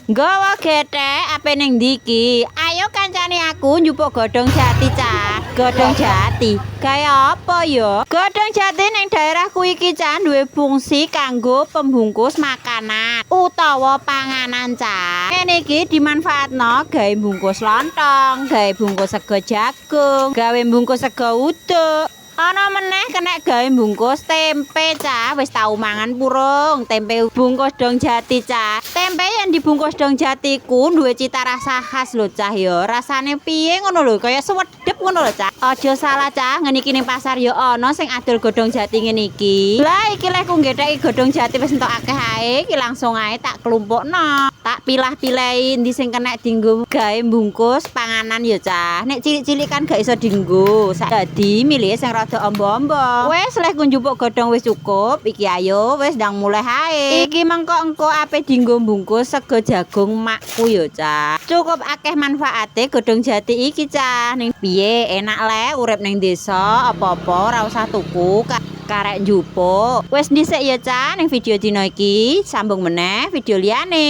Nggawa gethek ape ning ndi iki? Ayo kancane aku njupuk godhong jati, Cah. Godhong jati. Kaya apa ya? Godhong jati ning daerahku iki, Cah, duwe fungsi kanggo pembungkus makanan utawa panganan, Cah. Ngene iki dimanfaatno gawe bungkus lontong, gawe bungkus sego jagung, gawe bungkus sego uduk. Ana meneh kenek gawe bungkus tempe, Cah. Wis tau mangan purung tempe bungkus dong jati, Cah? Tempe yang dibungkus dong jati ku duwe cita rasa khas lho, Cah, ya. Rasane piye ngono lho, kaya swedep ngono lho, Cah. Aja salah, Cah, ngene iki ning pasar ya ana sing adol godhong jati ngene iki. Lah iki leh ku ngetheki godhong jati wis entuk akeh ae, iki langsung ae tak klumpukno. Tak pilah-pilahi endi sing kenek dienggo gawe bungkus panganan ya, Cah. Nek cilik-cilik kan gak iso dienggo. Dadi milih sing rada ombo-ombo. Wis leh ku njupuk godhong wis cukup. Iki ayo wis ndang mulih ae. Iki mengko engko ape dienggo bungkus sego jagung makku ya, Cah. Cukup akeh manfaate godhong jati iki, Cah. Ning piye enak le urip ning desa, apa-apa ora usah tuku, karek njupuk. Wis dhisik ya, Cah, ning video dina iki, sambung meneh video liyane.